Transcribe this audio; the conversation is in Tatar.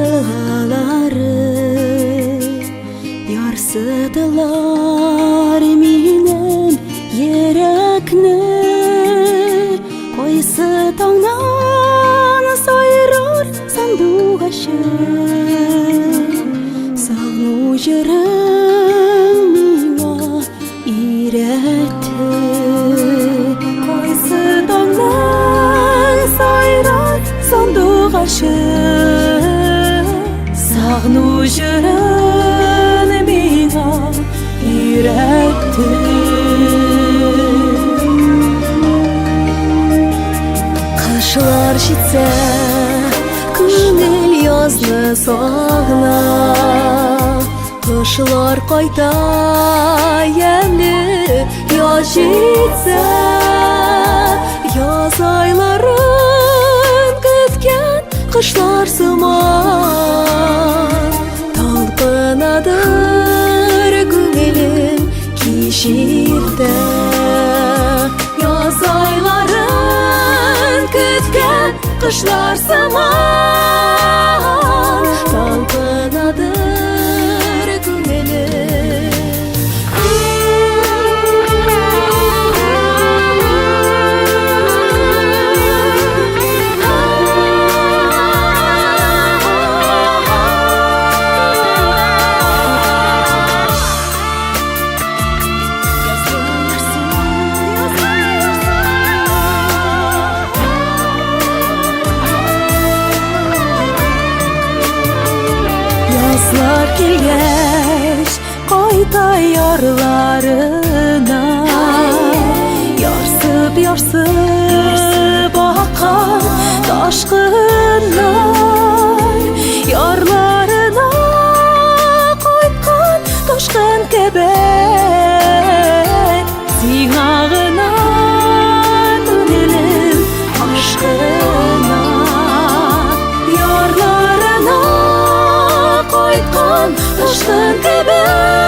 Елгалары ярсытылар минем йөрәкне. Кайсы таңнан сайрар сандугачы, Сагыну җырын миңа өйрәтте. Кайсы таңнан сайрар сандугачы, Сагыну җырын миңа өйрәтте. Кышлар җитсә, күңел язны сагына. Кышлар кайта, ямьле яз җитсә. Яз айларын көткән кышлар сыман. Талпынадыр күңелем кич иртә. Яз айларын көткән кышлар сыман. Талпынадыр күңелем. Язлар килгәч, кайта ярларына. Ярсып, ярсып аккан ташкыннар. Ярларына кайткан ташкын кебек. Сиңа гына күңелем ашкына. Ярларына кайткан ташкын кебек.